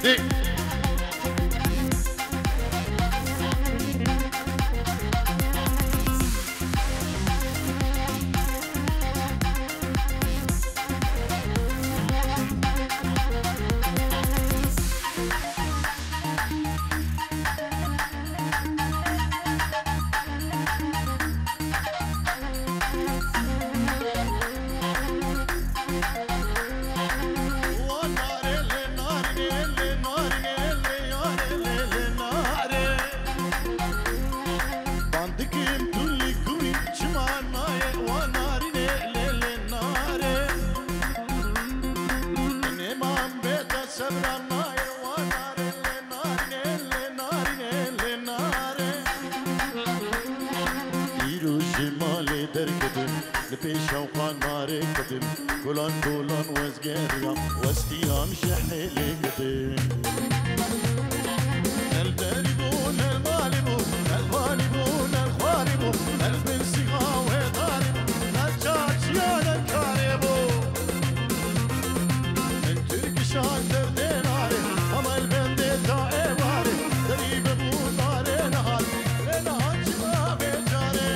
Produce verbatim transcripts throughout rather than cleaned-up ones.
Dê. Bandikim tu li ku î çima nayê, wa narînê lê lê narê. Nêman bê te sebra nayê, wa narê lê narînê, lê narînê, lê narê. Îro ji malê derketim, li pêşa xwe narê ketim, kolan kolan wezgeriya, westiyam ji hêlê ketim. El derî bû, el malî bû, el vanî bû, el xwarî bû, el bin sîxa wê darî bû, el çaçiya el karê bû. Min Tirkişan derdê narê, hema el bendê ta êvarê, derî bibû narê nehat, lê nehat çima bê carê.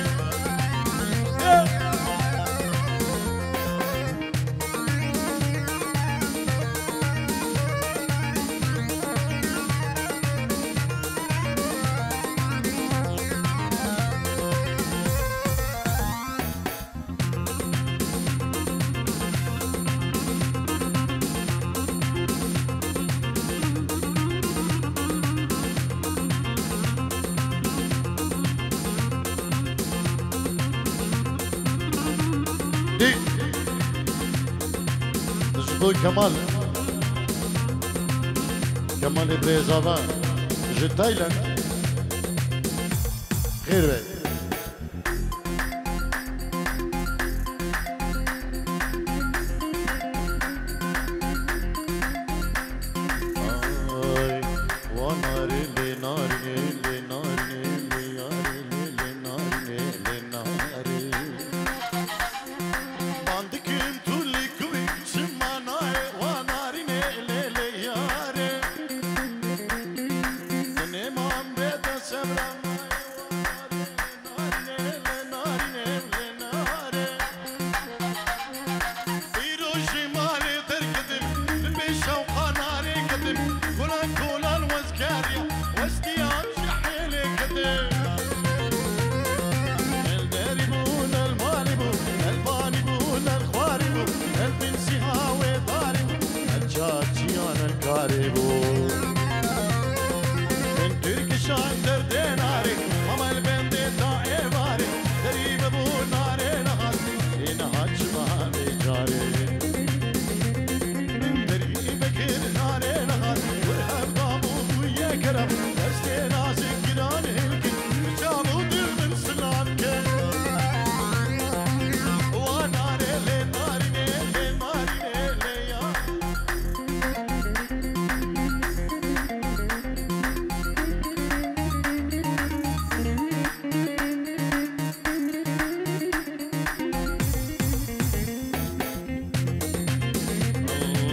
Dê. Ji bo Kemal. Kemalê birêzava. Ji Tayland. Xêr be. Ay, wa narê lê narê lê narê lê yarê lê lê narê lê narê. Bandikim tu li ku î çima nayê, wa narînê lê lê yarê. Nêman bê te sebra nayê, wa narînê lê narînê lê narê. Îro ji malê derketim, li pêşa xwe narê ketim, kolan kolan wezgeriya, westiyam ji hêlê ketim. El derî bûn, el malî bûn, el vanî bûn, el xwarî bûn, el bin sîha wê darî bûn, el çaçiyan el karê bûn. Min Tirkişan derdê narê, hema el bendê ta êvarê, derî bibû narê nehat, lê nehat çima bê carê. Min derî vekir narê nehat, wir hevdam û bûye kerem, destê nazik giran hilkin, bi çav û dil min silav kin. Wa narê lê narînê, lê narînê lê ya.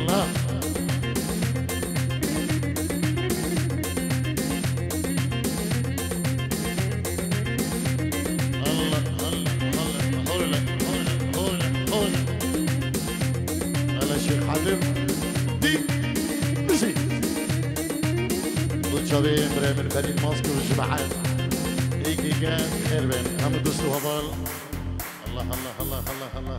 Allah. Allah, Allah, Allah. Hawle, hawle, hawle, hawle. Hele Şêx Halim. Dî. Bizi. Bu çavê birê min Ferîd Mask û ji mehe. Êkê ge xêr bên. Hemû dost û heval. Allah, Allah, Allah.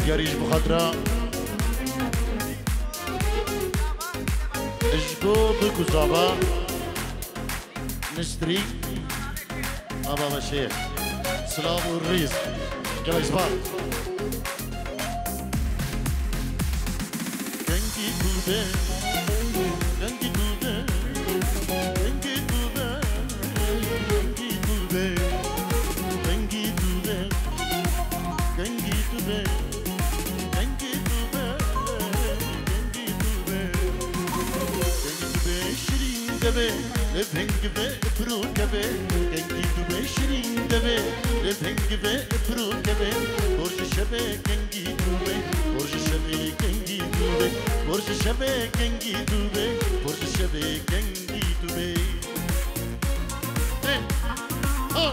Yarî ji bo xatira, ji bo bik û zava, Nistrî, a baba Şêx. Silav û rîz. Gelek spas. Kengî tu be, kengî tu be, kengî tu be, kengî tu be, kengî tu be, kengî tu be, kengî tu be, kengî tu be. Kengî tu be şirîn de be, lê veng be, piro ke be. Kengî tu be şirîn de be, lê veng be, piro ke be. Borji şebe kengî tu be, borji şebe kengî tu be, borji şebe kengî tu be, borji şebe kengî tu be. Hey! Ha!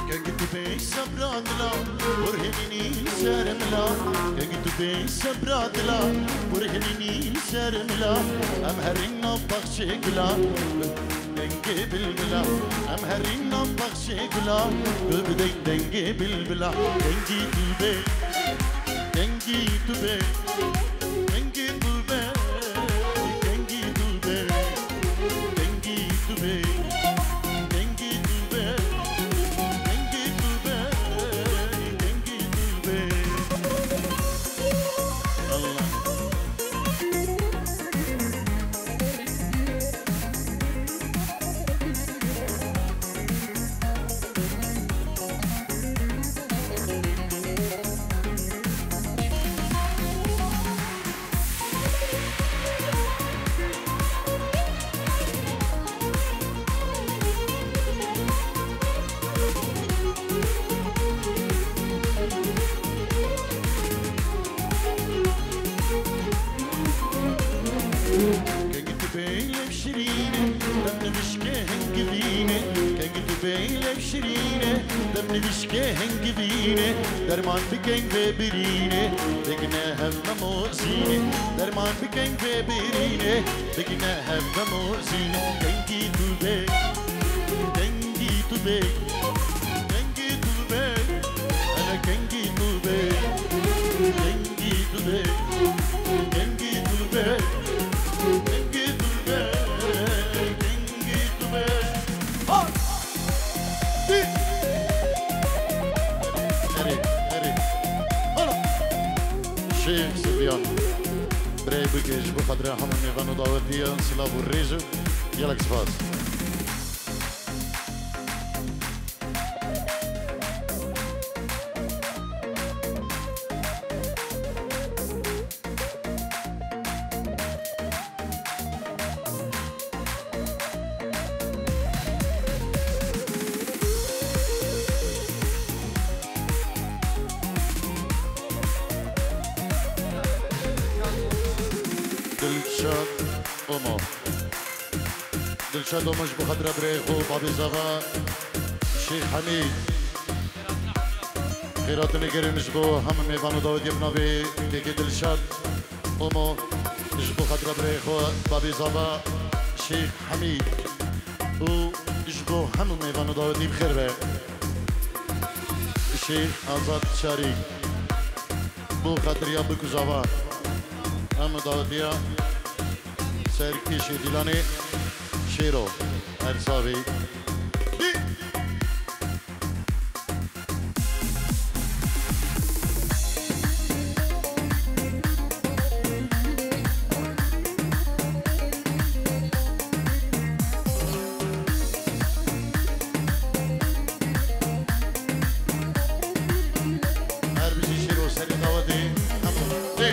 Kengî tu bê sebra dila, burhînî ser mila. Kengî tu bê sebra dila, burhînî ser mila. Em herîn nav baxçê gula, dengê bilbila. Em herîn nav baxçê gula, bibidin dengê bilbila. Kengî tu bê, kengî tu bê, kengî tu bê, kengî tu bê. Kengî tu bê, kengî tu bê, kengî tu bê, kengî tu bê. Allah. Kengî tu bê lev şirîne, dem nivişke hingivîne. Kengî tu bê lev şirîne, dem nivişke hingivîne. Derman bikeyn vê birîne, bigine hev memo zîne. Derman bikeyn vê birîne, bigine hev memo zîne. Kengî tu bê, kengî tu bê, kengî tu bê, hele kengî tu bê, kengî tu bê, kengî tu bê, kengî tu bê, kengî tu bê. Hay! Erê, erê. Hala. Şêx Silviyan. Birayê bike ji bo xatirê hemû mêvan û dawetiyan silav û rêz û gelek spas. Dilşad Omo. Dilşad Omo ji bo xatira birayê xwe Babê Zava Şêx Hemîd. Xêratine gerin ji bo hemû mêvan û dawetiyê bi navê Kêkê Dilşad Omo. Ji bo xatira birayê xwe Babê Zava Şêx Hemîd û ji bo hemû mêvan û dawetî bi xêr be. Şêx Azad Çarî. Bo xatiriya bik û zava. Hemû dawetiya ser kêşê dîlanê Şêro Ersavî. Her bijî Şêro serê dawetê hemû. Ê.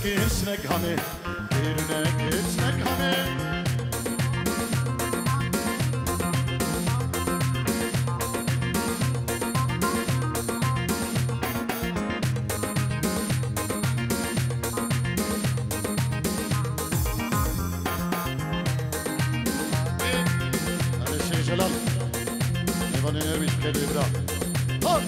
Kirsnek hame, kirnek kirsnek hame. Hadi şey Celal. Nevan enermiş kedi bira. Hop!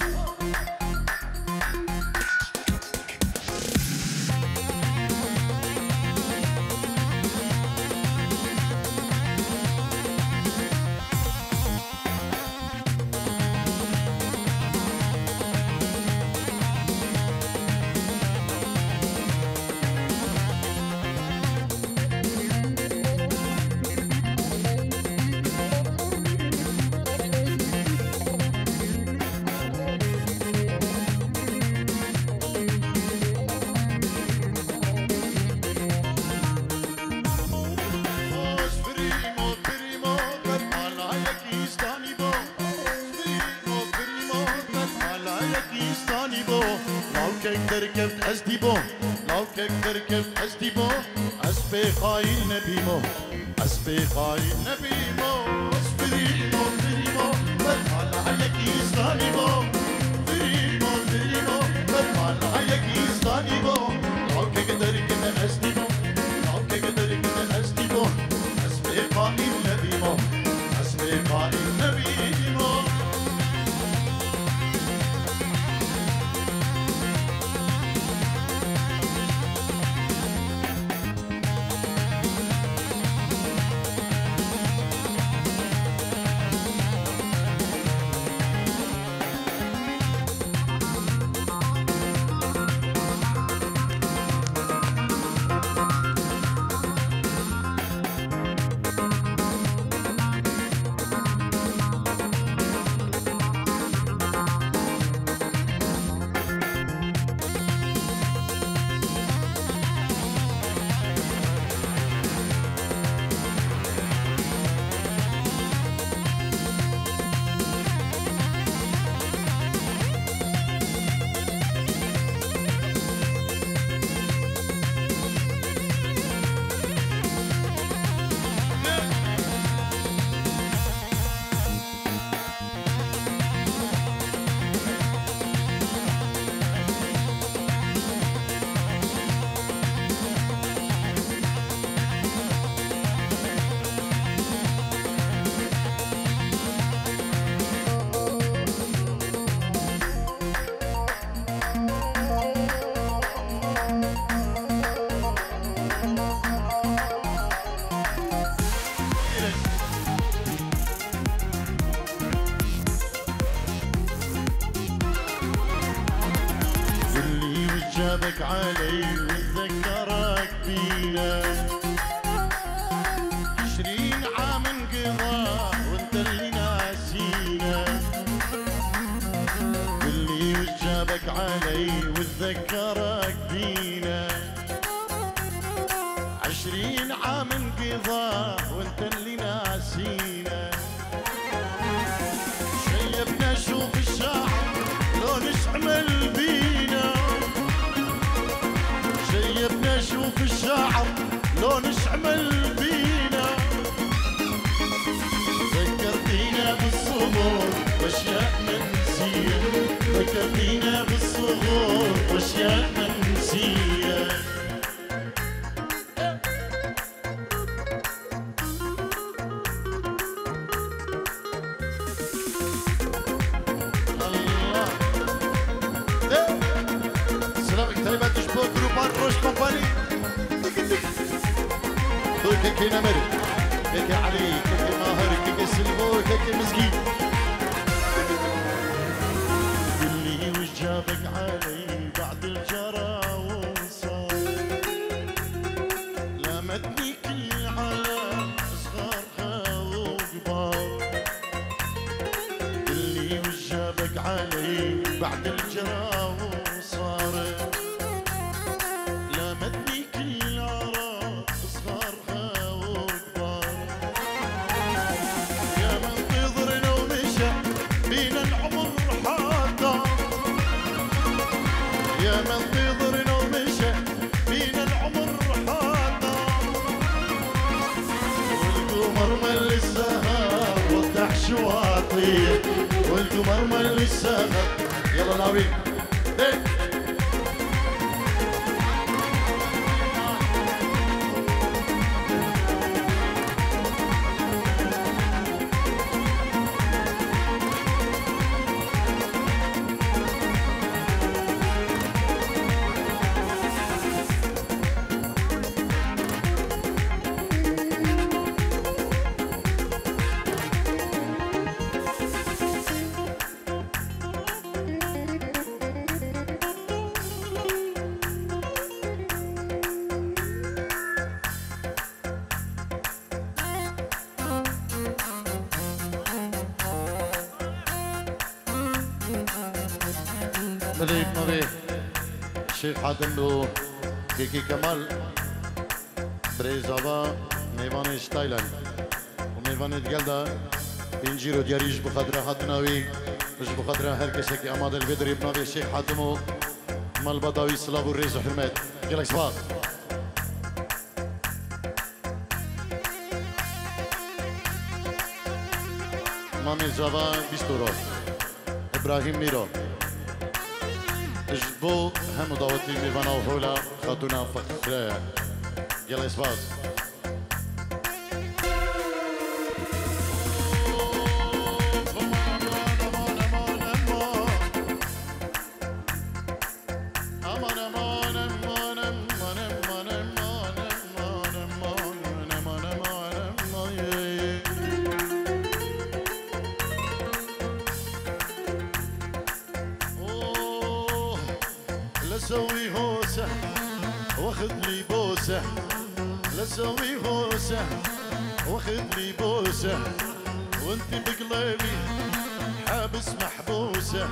Primo, primo, ber malayekî stanî bo. Primo, primo, ber malayekî stanî bo. Lawkek derkeft ez dî bo. Lawkek derkeft ez dî bo. Ez pê xayîn nebîmo. Ez pê xayîn nebîmo. Ez primo, primo, ber malayekî stanî bo. Primo, primo, ber malayekî stanî bo. Lawkek derkeft ez dî bo. Lawkek derkeft ez dî bo. Ez pê xayîn nebîmo. Ez pê xayîn nebîmo. قولي وش جابك علي واتذكرك بينا. عشرين عام انقضى وانت اللي ناسينا. قولي وش جابك علي واتذكرك بينا. عشرين عام انقضى وانت اللي ناسينا. شيبنا شوف الشعر لون شعمل بينا. شيبنا شوف الشعر لون شعمل بينا. ذكرتينا بالصغر واشياء منسية. ذكرتينا بالصغر واشياء منسية. الله. إيه. سلامك تايبة تشبه جروبان روش كومباني. تك تك. خوي كيكي نمر. كيكي علي، كيكي ماهر، كيكي سلفو، كيكي مسكين. قولي وش جابك علي بعد الجرى وصار. لامتني كل عالم صغار وكبار. قلي وش جابك علي بعد الجرى وصار. لامتني كل عرب صغار وكبار. يا من تضرنا ومشى بينا العمر حتى. يا من تضرنا ومشى بينا شواطي والقمر ملي السقف. يلا ناوي. إيه. Belê, navê Şêx Hatim û Kekî Kemal, birêz ava, mêvanê ji Tayland û mêvanê digel de pêncî ro diyarî ji bo xatira hatina wî û ji bo xatira her kesekî amade li vê derê bi navê Şêx Hatim û malbata wî silav û rêz û hurmet. Gelek spas. Mamê Zava bîst û roj. Îbrahîm Mîro. Ji bo hemû dawetî mêvana û hola Xatûna Fexre. Gelek spas. أوه، لسوي هوسة، واخد لي بوسة. لسوي هوسة، واخد لي بوسة. وانت بقلبي حابس محبوسة.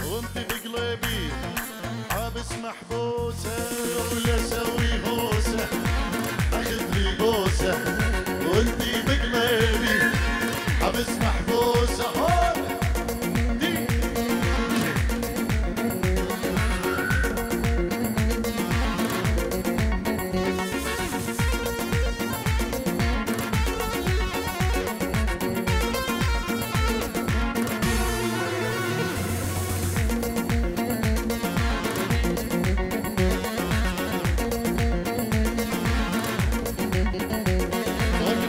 وانت بقلبي حابس محبوسة. ولا سوي هوسة، اخذ لي بوسة. وانت بقلبي حابس محبوسة. هون. دي.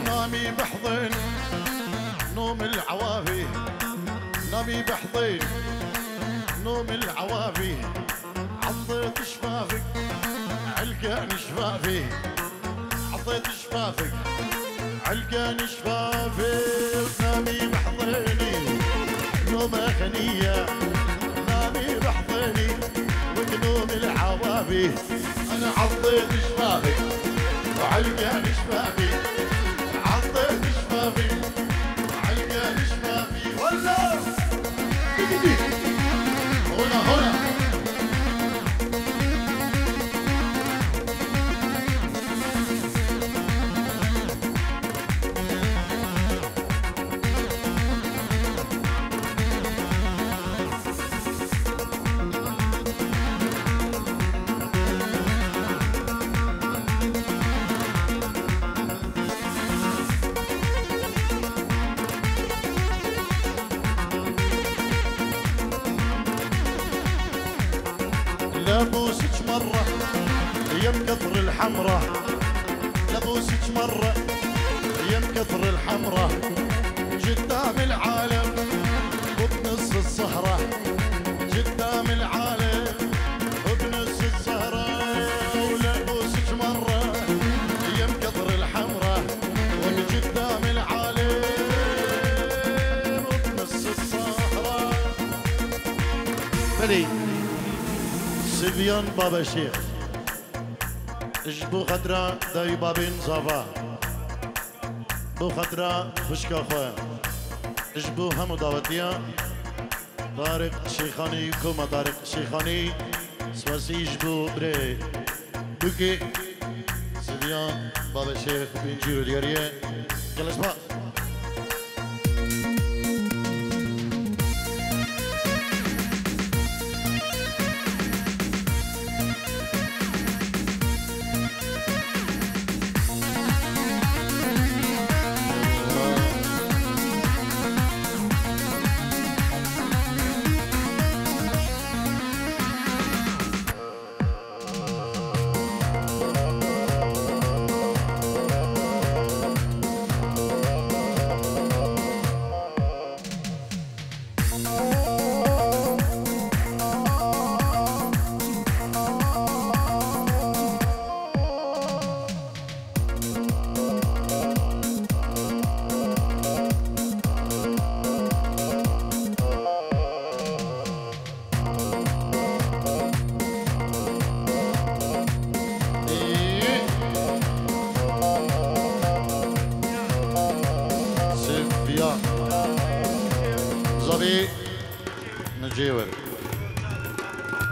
نامي بحضن نوم العوافي، نامي بحضن نوم العوافي. عضيت شفافك، علقان شفافي. عضيت شفافك، علقان شفافي. وتنامي بحضني نومة خنية. نامي بحضني وتنوم العوافي. أنا عضيت شفافك وعلقان شفافي. عضيت شفافي وعلقان شفافي. ولا. هنا، هنا. لابوسك مرة يا مكثر الحمرة. لابوسك مرة يا مكثر الحمرة. قدام العالم وبنص السهرة. قدام العالم وبنص السهرة. ولابوسك مرة يا مكثر الحمرة. وبقدام العالم وبنص السهرة. Belê. Siviyan Babeşêx. Ji bo xetira dayî babên Zava. Bo xetira xwişka xwe. Ji bo hemû dawetiya Tariq Şêxanî, koma Tariq Şêxanî. Spasî ji bo birê Bûkê. Siviyan Babeşêx pêncî ro diyarî ye. Gelek spas.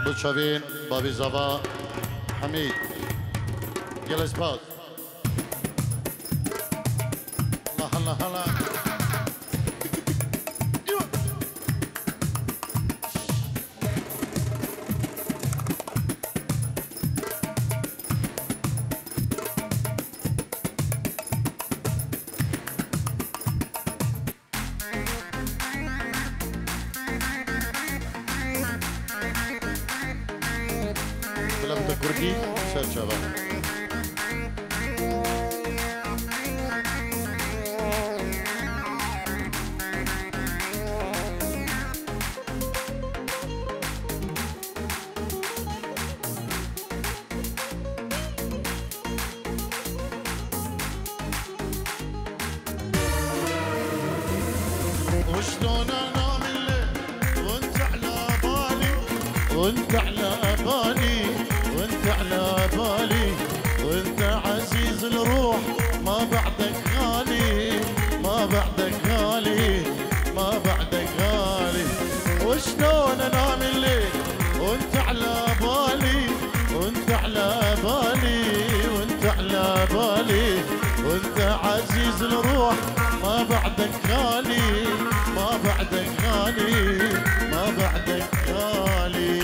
Bi çavên bavê zava Hemîd. Gelê spas. Allah, Allah, Allah. Bila bide kurdî, ser çava. وشلون انام الليل وانت على بالي، وانت على بالي، وانت على بالي، وانت عزيز الروح، ما بعدك غالي، ما بعدك غالي، ما بعدك غالي. وشلون انام الليل وانت على بالي، وانت على بالي، وانت على بالي، وانت عزيز الروح، ما بعدك غالي، ما بعدك غالي، ما بعدك غالي.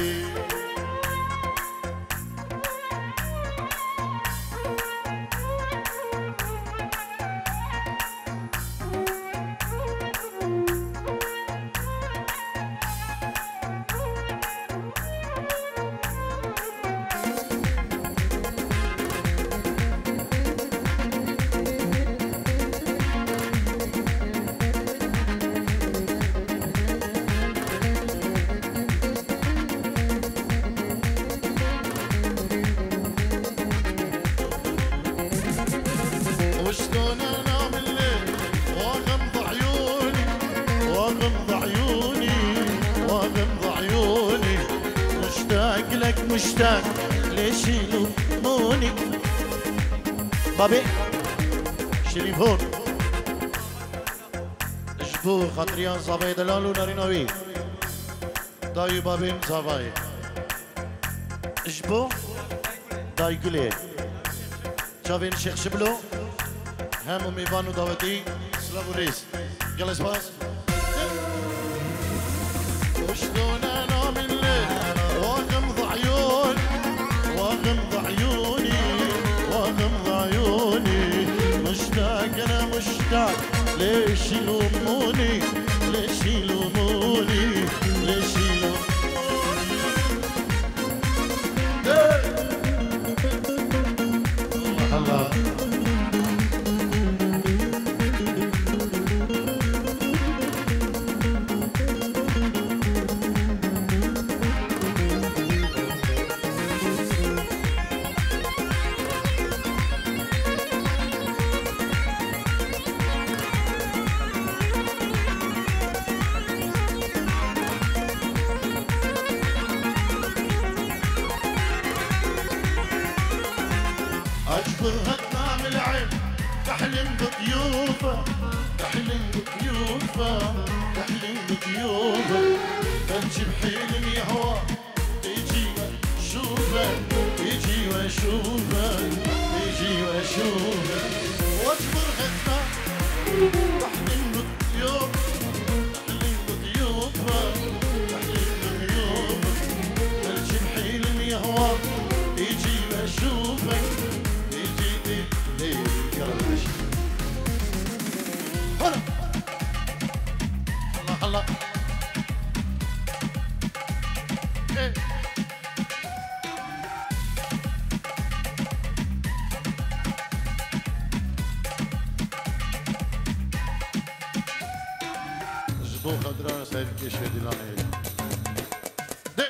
وشلون انام الليل واغمض عيوني، واغمض عيوني، واغمض عيوني، مشتاق لك مشتاق، ليش يلوموني؟ Babê Şerîf hûn. Ji bo xatiriya zavayê delal û narîna wî. Dayê babên zavayê. Ji bo Daygulê. Çavên Şêx Şiblo. Hemû mêvan û dawetî. Silav û rêz. Gelek spas. وشلون انام الليل واغمض عيوني، واغمض عيوني، واغمض عيوني، مشتاق انا مشتاق، ليش يلوموني، ليش يلوموني، ليش يلوموني؟ الله الله. اجبرها تنام العين، تحلم بضيوفه، تحلم بضيوفه، تحلم بضيوفه. بمشي بحلم يهوى، يجي واشوفك، يجي واشوفك، يجي واشوفك. واجبر غزال، تحلم بضيوفه، تحلم بضيوفه، تحلم بضيوفه. بمشي بحلم يهوى، يجي واشوفك، يجي، يجي، يجي. هلا. الله، الله. Ê. Ji bo xetira Seyîdkê Şêdîlanê. Dê.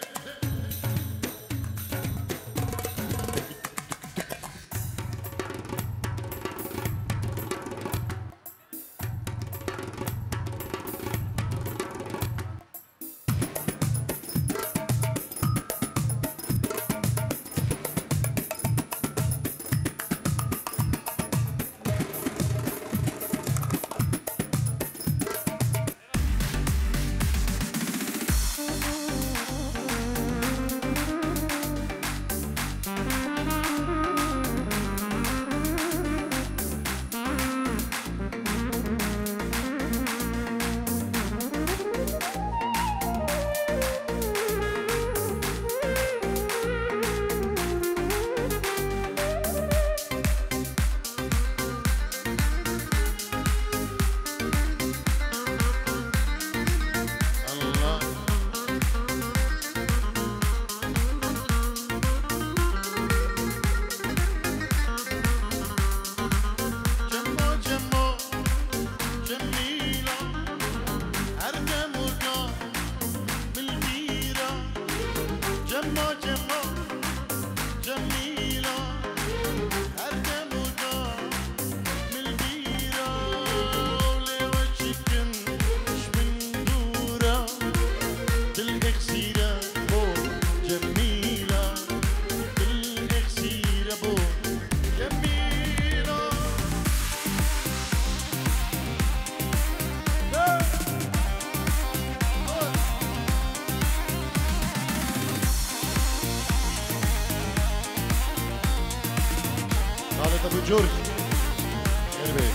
Cema, cema, Cemîla, her dem û gam min li bîra, lê we çikin ji min dûra. Dil exîre bo Cemîla, dil exîre bo Cemîla. Xalid Abu Cûr. Gel be.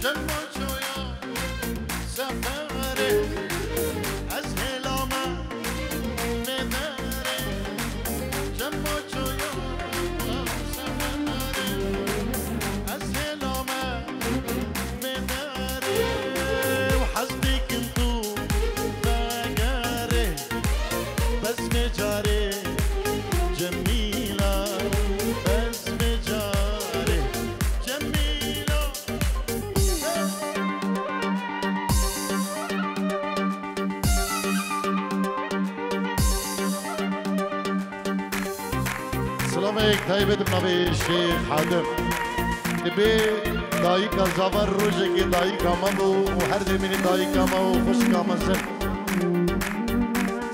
Çawa çoya seferê, ez hêla me vê derê. Çawa çoya seferê, ez hêla me vê derê. Û hez dikim tu vegerê. Bes vê carê Cemîla, bes vê carê Cemîla. Silavek taybet bi navê Şêx Hadim. Divê dayika zava rojekê dayika me bû û her demînê dayika me û xwişka me ser.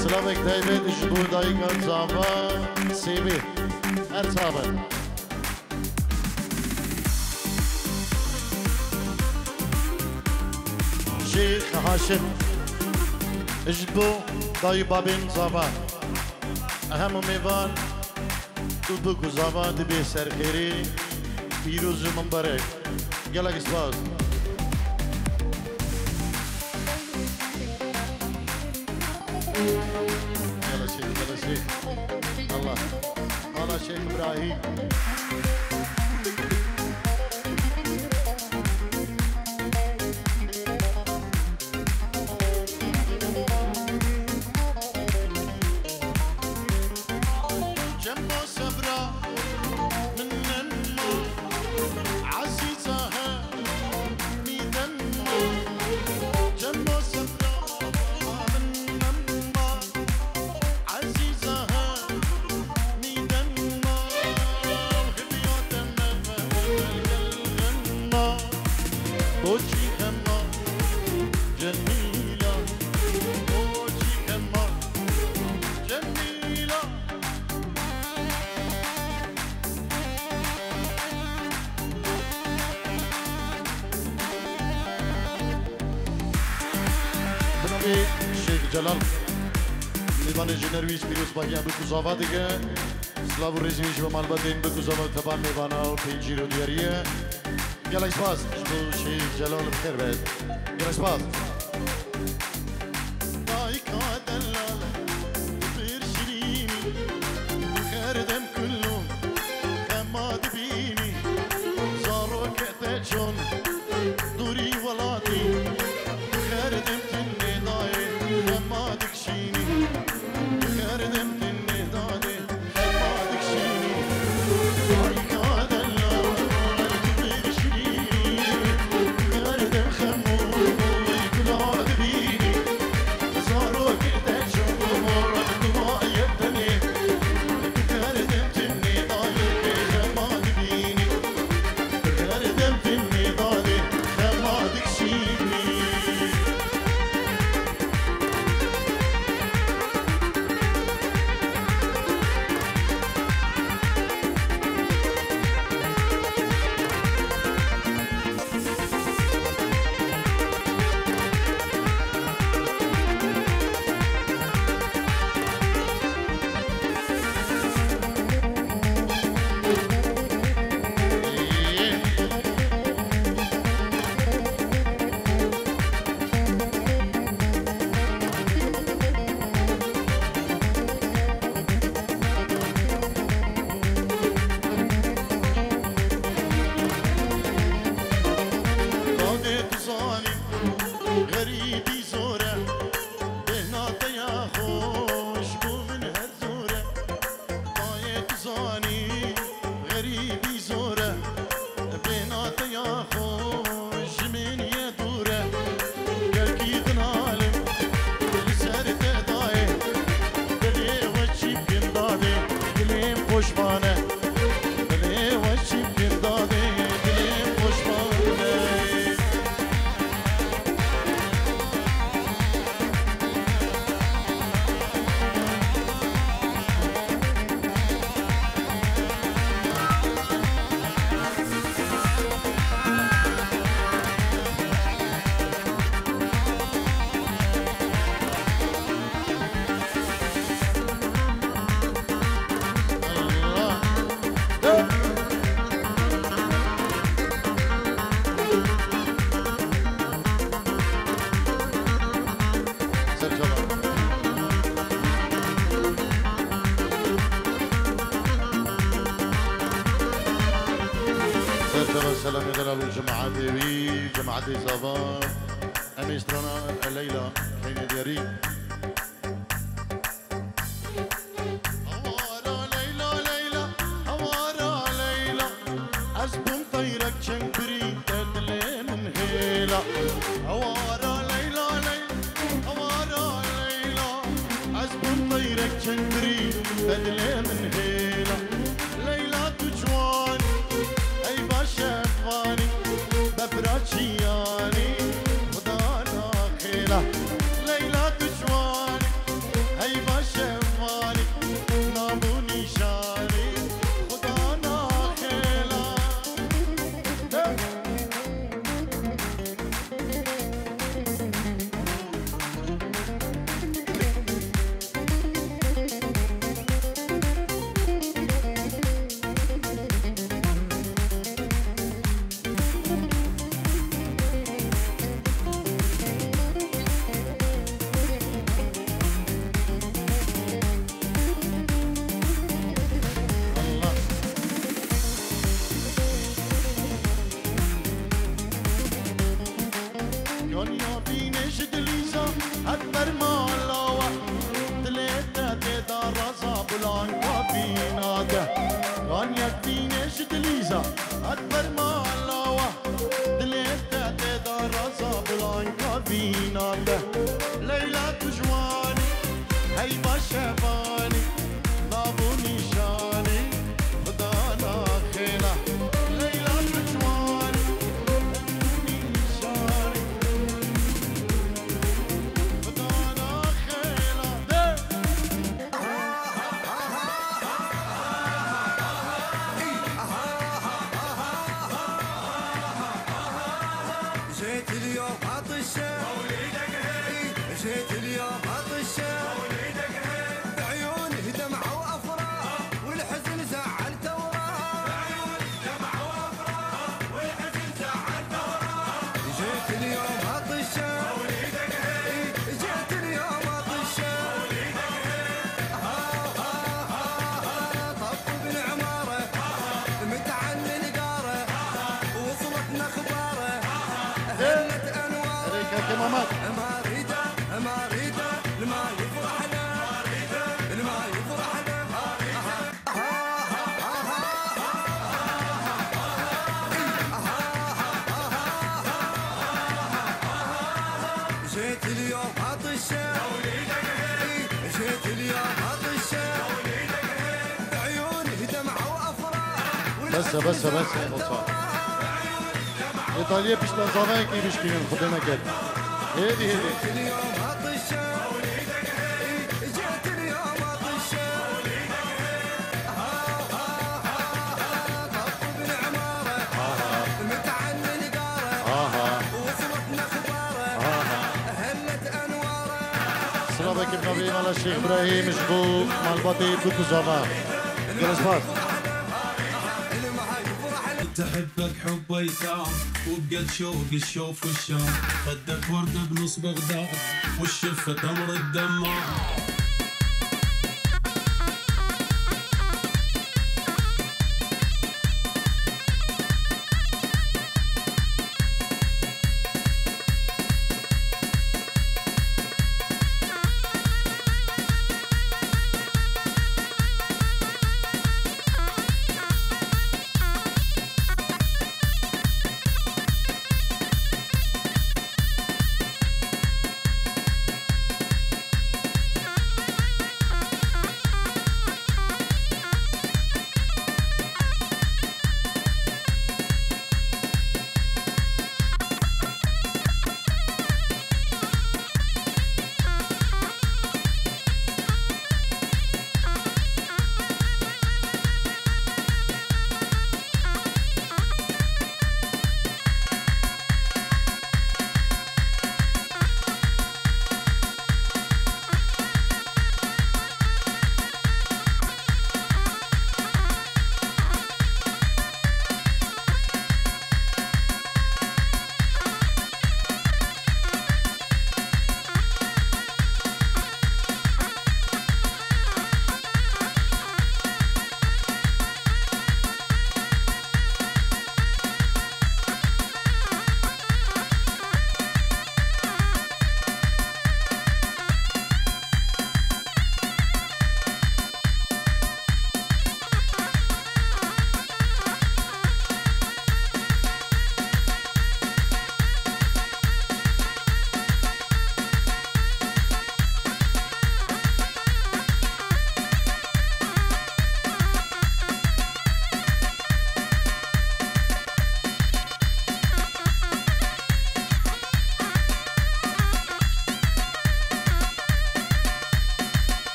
Silavek taybet ji bo dayika zava Sêvê. Her sabe. Şêx Haşim. Ji bo dayî babên zava. Hemû mêvan û bik û zava dibê serxêrê, pîroz û mimbarek. Gelek spas. Gele Şêx, gele Şêx. Allah. Mala Şêx Îbrahîm. Cem bo sebra min nema, ezîza he mîden ma. Cem bo sebra min nema, ezîza he mîden ma. Hidiyate me ve gel gel ma. Koçî hema Cemîla, koçî hema Cemîla. Bi navê Şêx Celal, mêvanê ji Nerwîs pîrozbahiya bik û zava dike. Silav û rêzî wî ji bo malbatên bik û zava teban mêvana û pêncî rodiyarî ye. Gelek spas ji bo Şêx Celal, bi xêr be. Gelek spas. Dayika delal, pir şirînî, her dem kulû xema dibînî. Zarokê te çon dûrî welatî, her dem tinê dayê xema dikşînî. Her dem tinê dayê xema dikşînî. Dayika delal, pir şirînî, her dem xemo kula dibînî. Ser çava. Ser çava selamê delal û cemaetê wî, cemaetê Zava. Em ê strana Leyla, Keynê Diyarî. Hawara Leyla, Leyla, hawara Leyla. Ez bûm teyrek çeng birî te dilê min hêla. Hawara Leyla, Leyla, hawara Leyla. Ez bûm teyrek çeng birî te dilê min hêla. Leyla tu ciwan î, eyba şevan î, befra çiyan î, Xuda naxêla. Leyla tu ciwan î, eyba şevan î, nav û nîşan î, Xuda naxêla. Hey! Kaniya vînê ji dilîza het bermala we. Dilê te tê de raza bulanka vîna de. Kaniyek vînê ji dilîza het bermala we. Dilê te tê de raza bulanka vîna de. Leyla tu ciwan î, heyba şevan î, nav û nîşan î, Xuda naxêla. Leyla tu ciwan î, nîşan î, Xuda naxêla. De. جيت اليوم عطشان، جيت اليوم عطشان، بعيوني دمعة وأفراح، والحزن زعل توراق. جيت اليوم عطشان، جيت اليوم عطشان. ها، ها، ها، ها، ها، طب بالعمارة، متعن الدارة، وصلتنا أخباره، هلت أنواره. عليك يا كمامات. ما أريده، ما أريده، الما يفرح له، الما يفرح له. جيت اليوم عطشان، جيت اليوم عطشان، بعيوني دمعة وأفراح. بس، بس، بس، خلصان. إيطاليا pişta zavayekî bişkînin, Xwedê neket. Hêdî, hêdî. جيت اليوم عطشان، جيت اليوم عطشان. Aha. Aha. Aha. Silavekî bi navê Mala Şêx Îbrahîm ji bo malbatê Dûk û Zava. Gelespas. تحبك حب أيتام، وبقد شوق الشوف والشام، خدك وردة بنص بغداد، والشفة تمر الدمام.